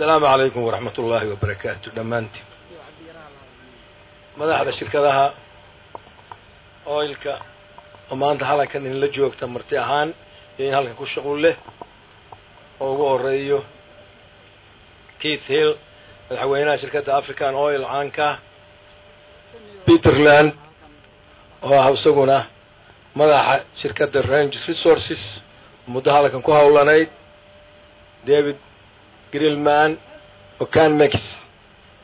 Asalaamu calaykum waraxmat ullaahi wabarakaatu. Dhammaantiin madaxda shirkadaha oilka oo maanta halkan inla joogta marti ahaan iyo in halkan ku shuqul leh, oo ugu horeeyo Keith Hill, madaxweynaha shirkadda African Oil caanka, Peter Land oo ah isaguna madaxa shirkadda Range Resources muddo halkan ku hawlanayd, David Grillman oo Canmex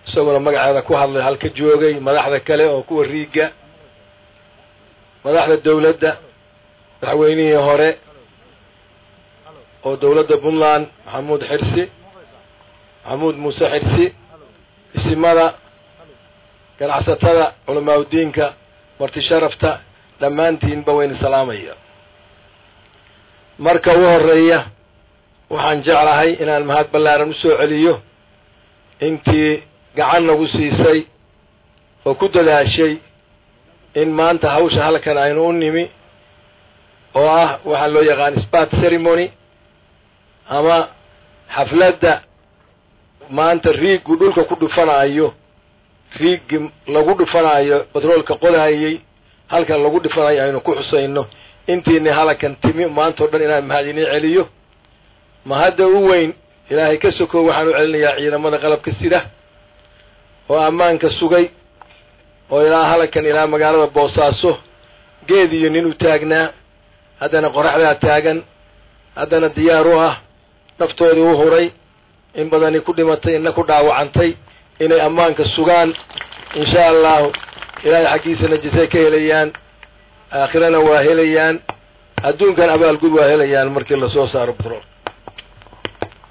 isaguna magaceeda ku hadlay halka joogay, madaxda kale oo kuwa riiga, madaxda dawladda, madaxweynihii hore oo dawladda Puntland, Maxamuud Xirsi, Maxamuud Muuse Xirsi, isimada, ganacsatada, culamaa udiinka, marti sharafta, dhammaantiinba wayna salaamaya. Marka ugu horeeya waxaan jeclahay inaan mahad ballaaran usoo celiyo intii gacan nagu siisay oo ku dadaashay in maanta hawsha halkan aynu u nimi, oo ah waxaa loo yaqaan spud ceremony ama xafladda maanta riiggu dhulka ku dhufanayo, riiggi lagu dhufanayo batroolka qodaayey halkan lagu dhufanayo aynu ku xusayno. Intiina halkan timi maanta o dhan inaan mahad inii celiyo. Mahadda u weyn Ilaahay ka sokow waxaan u celinayaa ciidamada qalabka sida oo ammaanka sugay oo ilaa halkan ilaa magaalada Boosaaso geed iyo nin u taagnaa, haddana qoraxdaa taagan, haddana diyaar u ah, naftoodii u huray, in badani ku dhimatay, inna ku dhaawacantay, inay ammaanka sugaan. Insha Allahu Ilaahay xaggiisana jisay ka helayaan, aakhirana waa helayaan, adduunkan abaalgud waa helayaan markii lasoo saaro batrool.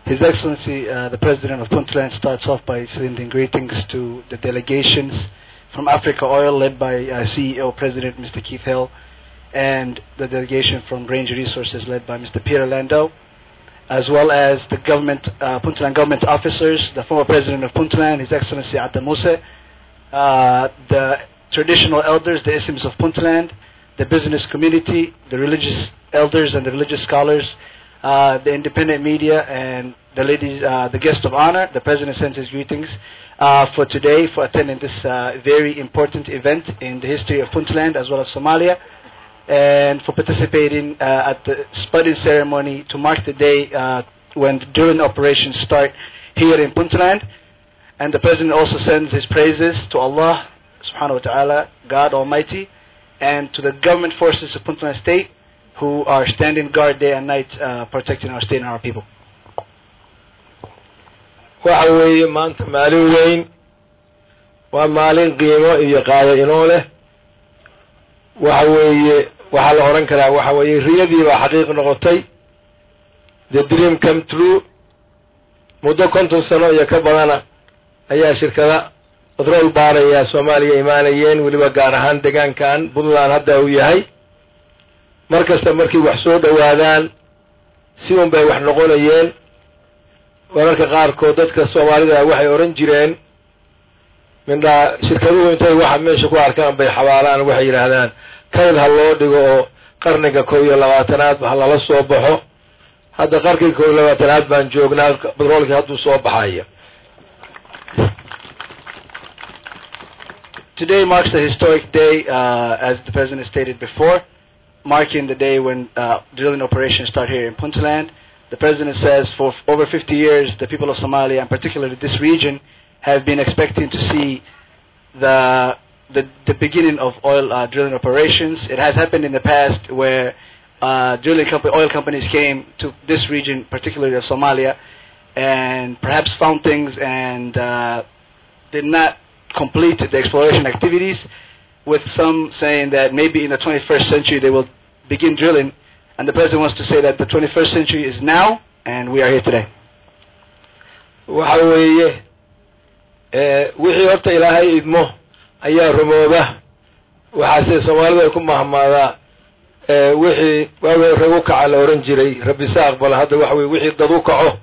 His Excellency, the President of Puntland, starts off by sending greetings to the delegations from Africa Oil, led by CEO President Mr. Keith Hill, and the delegation from Range Resources, led by Mr. Peter Landau, as well as the government, Puntland government officers, the former President of Puntland, His Excellency Adde Muse, the traditional elders, the Isims of Puntland, the business community, the religious elders and the religious scholars, the independent media, and the ladies, the guest of honor. The President sends his greetings for today, for attending this very important event in the history of Puntland as well as Somalia, and for participating at the spudding ceremony to mark the day when the drilling operations start here in Puntland. And the President also sends his praises to Allah subhanahu wa ta'ala, God Almighty, and to the government forces of Puntland State who are standing guard day and night, protecting our state and our people. Waxa weeye maanta maalin weyn, waa maalin qiimo iyo qaado inoo leh. Waxa weeye waxaa la odhan karaa waxa weeye riyadii baa xaqiiq noqotay, the dream come true. Muddo 50 sano iyo ka badana ayaa shirkada batrool baaraya Soomaaliya imaanayeen, weliba gaar ahaan degaankan Puntland hadda uu yahay. Mar kasta markay wax soo dhowaadaan si un bay wax noqonayeen. Wararka qaarkood dadka Soomaalida waxay odhan jireen mindhaa shirkaduhu intay waxa meesha ku arkaan bay xabaalaan, waxay yidhaahdaan kayd ha loo dhigo oo qarniga 21aad ha lala soo baxo. Hadda qarniga 21aad baan joognaa, batroolkii hadduu soo baxaya. Today marks a historic day, as the President stated before, marking the day when drilling operations start here in Puntland. The President says for over 50 years, the people of Somalia, and particularly this region, have been expecting to see the beginning of oil drilling operations. It has happened in the past where drilling company, oil companies came to this region, particularly of Somalia, and perhaps found things and did not complete the exploration activities, with some saying that maybe in the 21st century they will begin drilling. And the President wants to say that the 21st century is now, and we are here today. Waxa weeye wixii horta Ilaahay idmo ayaa rumooba. Waxaase Soomaalidu ay ku mahmaadaa wixii waawey rag u kaca la ohan jiray Rabbi se aqbalo. Hadda waxa weye wixii dad u kaco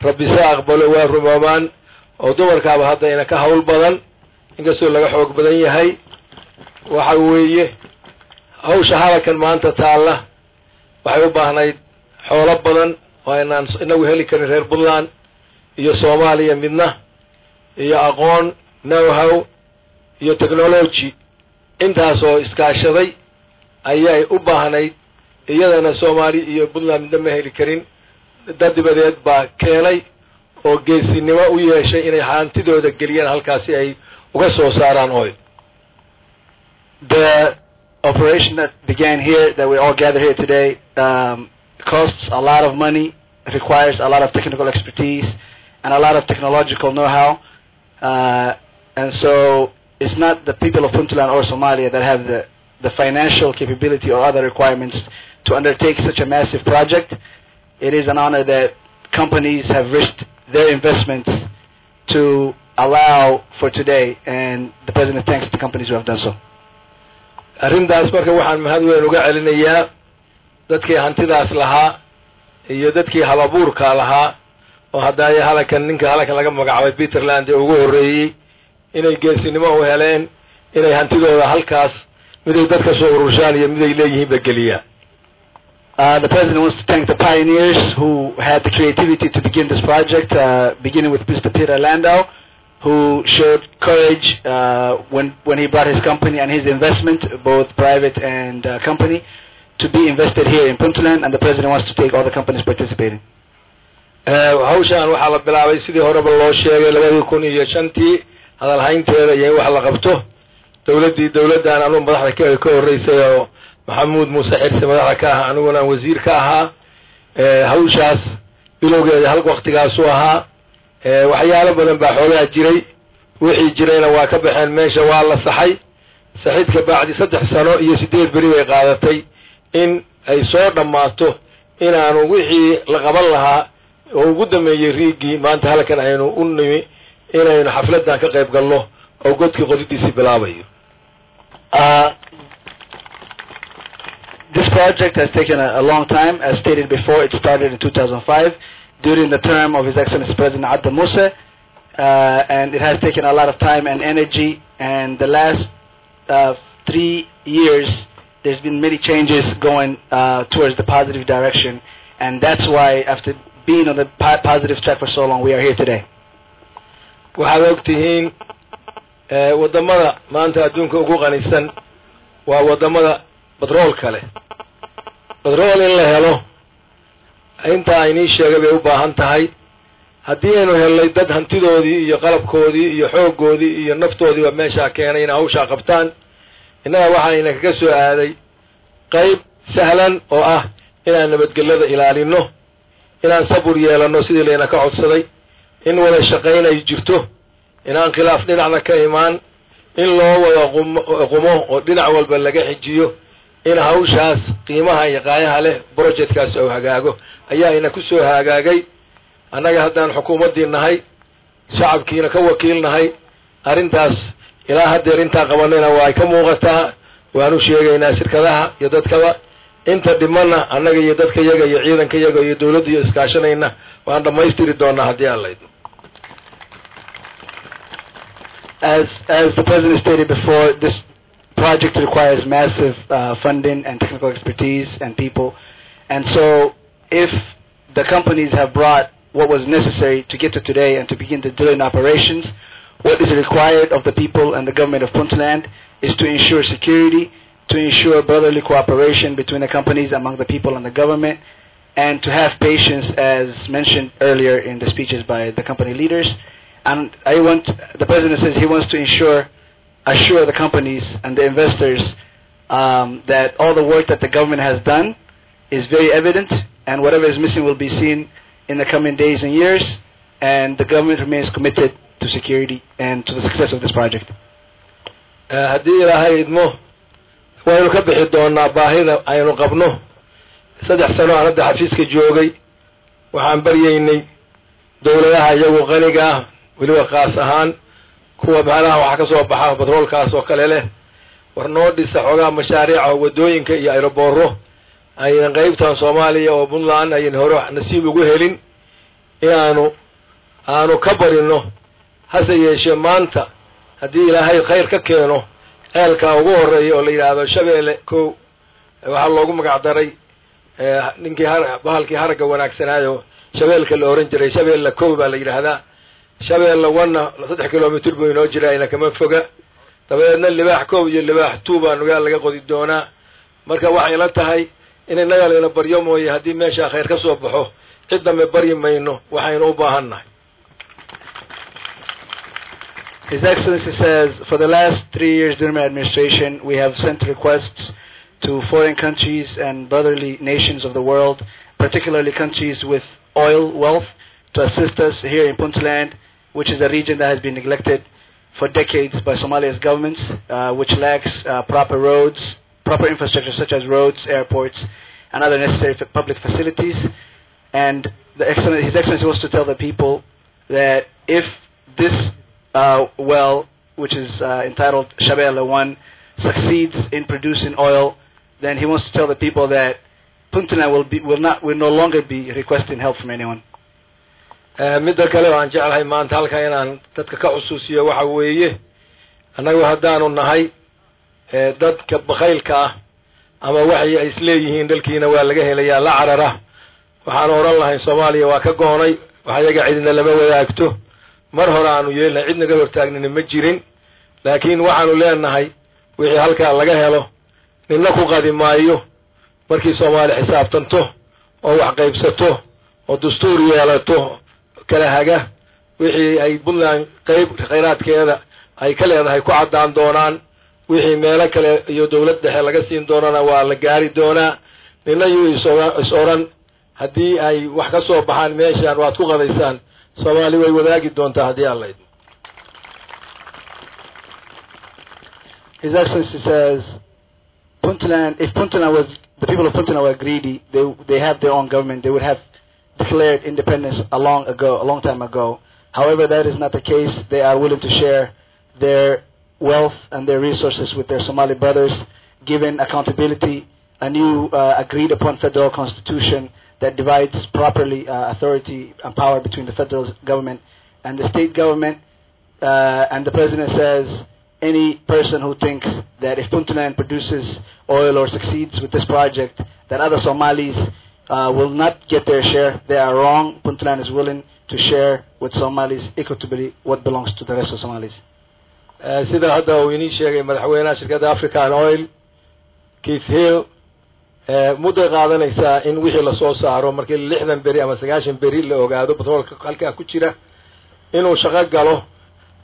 Rabbi se aqbalo waa rumoobaan, oo dumarkaaba hadda ina ka hawl badan inkastoo laga xoog badan yahay. Waxa weeye hawsha halakan maanta taalla waxay u baahnayd xoolo badan oo aynaan inagu heli karin reer Puntland. Iyo Soomaaliya midna iyo aqoon, know how iyo technology intaasoo iskaashaday ayay u baahnayd. Iyadana Soomaali iyo Puntland midna ma heli karin. Dad dibadeed baa keenay oo geesinimo u yeeshay inay hantidooda geliyaan halkaasi ay uga soo saaraan oil. The operation that began here, that we all gather here today, costs a lot of money, requires a lot of technical expertise, and a lot of technological know-how. And so it's not the people of Puntland or Somalia that have the financial capability or other requirements to undertake such a massive project. It is an honor that companies have risked their investments to allow for today, and the President thanks the companies who have done so. Arrintaas marka waxaan mahad weyn uga celinayaa dadkii hantidaas lahaa iyo dadkii halabuurka lahaa oo haddaaya halakan ninka halakan laga magacaabay Peter Land ee ugu horreeyey inay geesinimo u heleen inay hantidooda halkaas miday dadka soo ururshaan iyo miday leeyihiinba geliyaan. The President wants to thank the pioneers who had the creativity to begin this project, beginning with Mr. Peter Landau, who showed courage when he brought his company and his investment, both private and company, to be invested here in Puntland, and the President wants to thank all the companies participating. Hawshaan waxaa la bilaabay sidii horeba loo sheegay 2005-tii hadalhaynteeda iyo in wax la qabto. Dawladdii dawladdan anugu madaxda ka horreysay oo Maxamuud Muuse Xirsi madaxda ka ahaa, aniguna aan wasiir ka ahaa, hawshaas bilowgeeda halka waktigaasu ahaa. Waxyaalo badan baa xoogaa jiray, wixii jirayna waa ka baxeen meesha, waa la saxay. Saxid ka bacdi 3 sano iyo 8 beri bay qaadatay in ay soo dhammaato inaanu wixii la qaban lahaa oo ugu dambeeyey riigii maanta halkan aynu u nimi inaynu xafladdan ka qayb galno oo godkii qodidiisii bilaabayo. This project has taken a long time. As stated before, it started in 2005 during the term of His Excellency President Adde Muse, and it has taken a lot of time and energy. And the last 3 years, there's been many changes going towards the positive direction, and that's why, after being on the positive track for so long, we are here today. Waxaad og tihiin waddamada maanta adduunka ugu qanisan waa waddamada batroolka leh. Batrool in la helo intaa inii sheegay bay u baahan tahay. Haddii aynu helnay dad hantidoodii iyo qalabkoodii iyo xooggoodii iyo naftoodiiba meeshaa keenay inay hawshaa qabtaan, innaga waxaayna kaga soo aaday qayb sahlan oo ah inaan nabadgelyada ilaalino, inaan sabur yeelano sidii layna ka codsaday, in wada shaqayn ay jirto, inaan khilaaf dhinacna ka imaan, in loo wada qumo oo dhinac walba laga xijiyo in hawshaas qiimaha iyo qaayaha leh projectkaasi uu hagaago ayaa ina ku soo hagaagay. Annaga haddaan xukuumaddii nahay, shacabkiina ka wakiil nahay, arrintaas ilaa haddeer intaa qabanayna waa ay ka muuqataa. Waanu sheegaynaa shirkadaha iyo dadkaba inta dhimana annaga iyo dadka yaga iyo ciidanka yaga iyo dawladda iyo iskaashanayna waan dhammaystiri doonaa haddii Alla idmo. As the President stated before, this project requires massive funding and technical expertise and people. And so if the companies have brought what was necessary to get to today and to begin the drilling operations, what is required of the people and the government of Puntland is to ensure security, to ensure brotherly cooperation between the companies, among the people and the government, and to have patience, as mentioned earlier in the speeches by the company leaders. And the President says he wants to assure the companies and the investors that all the work that the government has done is very evident, and whatever is missing will be seen in the coming days and years, and the government remains committed to security and to the success of this project. Haddii Ilaahay idmo waynu ka bixi doonaa baahida aynu qabno. 3 sano aan hadda xafiiska joogay waxaan baryaynay dawladaha iyagu qaniga ah, weliba khaas ahaan kuwa macnaha waxaa ka soo baxa batroolkaas oo kale leh, war noo dhisa xoogaa mashaariica oo waddooyinka iyo aerobooro aynan qaybtan Soomaaliya oo Puntland aynan hore nasiib ugu helin inaanu aanu ka barino. Hase yeeshee maanta haddii Ilaahay khayr ka keeno ceelkaa ugu horeeya oo la yidhaahdo Shabeelle kow, waxaa loogu magac daray ninkii bahalkii haragga wanaagsanaayo. Shabeelka la ohan jiray, Shabeella 1 baa la yidhaahdaa. Shabeella 1-na 3 kilomitr buu inoo jiraa, ina kama foga. Dabadeedna Libaax 1 iyo Libaax 2 baa Nugaal laga qodi doonaa. Marka waxay la tahay in innaga layna baryo mooye, haddii meeshaa khayr ka soo baxo, cid dambe baryi mayno waxaynu u baahan nahay. His Excellency says, for the last 3 years during my administration, we have sent requests to foreign countries and brotherly nations of the world, particularly countries with oil wealth, to assist us here in Puntland, which is a region that has been neglected for decades by Somalia's governments, which lacks proper roads, proper infrastructure such as roads, airports, and other necessary public facilities. And His Excellency wants to tell the people that if this well, which is entitled Shabelle 1, succeeds in producing oil, then he wants to tell the people that Puntland will be will not will no longer be requesting help from anyone. Midda kale oo aan jeclahay maanta halka inaan dadka ka xusuusiyo waxa weeye, annagu haddaanu nahay dadka bakhaylka ah ama waxay ay isleeyihiin dalkiina waa laga helayaa la carara, waxaanu odhan lahayn Soomaaliya waa ka goonay, wax iyaga cidina lama wadaagto. Mar hore aanu yeelnahay, cid naga hortaagnina ma jirin. Laakiin waxaanu leenahay, wixii halkaa laga helo nina ku qadi maayo. Markii Soomaali xisaabtanto oo wax qaybsato oo dastuur yeelato kala haga, wixii ay Puntland qayb khayraadkeeda ay ka leedahay ku caddaan doonaan. Wixii meelo kale iyo dawlad dhexe laga siin doonana waa la gaari doonaa. Nina yuu is odhan haddii ay wax ka soo baxaan meeshaan waad ku qadaysaan. Soomaali way wadaagi doontaa haddii Alla idmo. His Excellency says, Puntland, if Puntland was, the people of Puntland were greedy, they have their own government, they would have declared independence a long time ago. However, that is not the case. They are willing to share their wealth and their resources with their Somali brothers, given accountability, a new agreed upon federal constitution that divides properly authority and power between the federal government and the state government. And the president says any person who thinks that if Puntland produces oil or succeeds with this project, that other Somalis will not get their share, they are wrong. Puntland is willing to share with Somalis equitably what belongs to the rest of Somalis. Sida hadda uu inii sheegay madaxweynaha shirkadda African Oil, Keith Hill, mudday qaadanaysaa in wixii lasoo saaro, markii 60 beri ama 90 beri la ogaado batroolka halkaa ku jira inuu shaqo galo,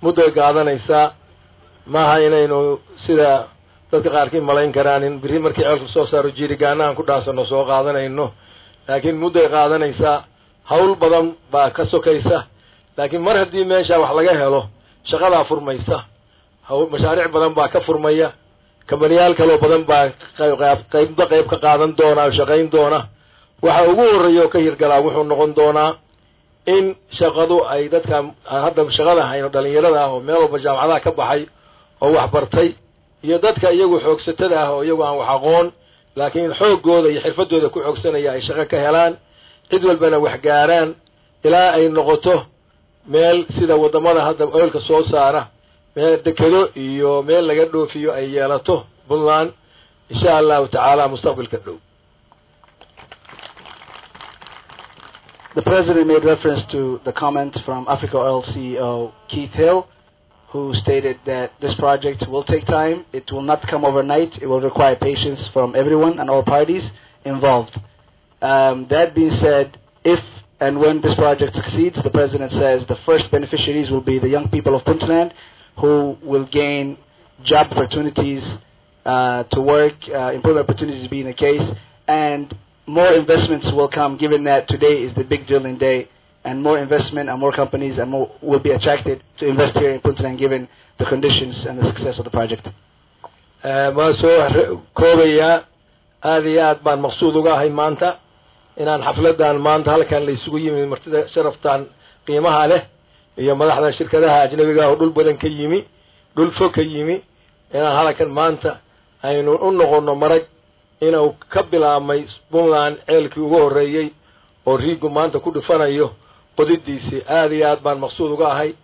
mudday qaadanaysaa. Maaha inaynu sida dadka qaarkii malayn karaan in beri markii ceelku soo saaro jiirigaanahan ku dhaansano soo qaadanayno, laakiin mudday qaadanaysaa. Hawl badan baa ka sokaysa, laakiin mar haddii meesha wax laga helo, shaqadaa furmaysa, hawl mashaariic badan baa ka furmaya, kambaniyaal kaloo badan baa qaybba qayb ka qaadan doona oo shaqayn doona. Waxa ugu horreeya oo ka hirgalaa wuxuu noqon doonaa in shaqadu ay dadka aan hadda shaqada hayno, dhalinyarada ah oo meel walba jaamacadaha ka baxay oo wax bartay, iyo dadka iyagu xoogsatada ah oo iyagu aan wax aqoon laakiin xooggooda iyo xirfadooda ku xoogsanaya, ay shaqo ka helaan, cid walbana wax gaaraan, ilaa ay noqoto meel sida waddamada hadda oilka soo saara, meel dekedo iyo meel laga dhoofiyo ay yeelato Puntland, insha Allahu tacaala, mustaqbalka dhow. The president made reference to the comment from Africa Oil CEO Keith Hill, who stated that this project will take time. It will not come overnight. It will require patience from everyone and all parties involved. That being said, if and when this project succeeds, the president says the first beneficiaries will be the young people of Puntland, who will gain job opportunities to work, employment opportunities being the case, and more investments will come, given that today is the big drilling day, and more investment and more companies and more will be attracted to invest here in Puntland, given the conditions and the success of the project. Waan soo koobayaa. Aada iyo aad baan maqsuud uga ahay maanta inaan xafladan maanta halkan la isugu yimi, martida sharaftan qiimaha leh iyo madaxda shirkadaha ajnabiga oo dhul badan ka yimi, dhul fog ka yimi, inaan halkan maanta aynu u noqono marag inuu ka bilaabmay Puntland ceelkii ugu horreeyey oo riigu maanta ku dhufanayo qodidiisii. Aada iyo aad baan maqsuud uga ahay.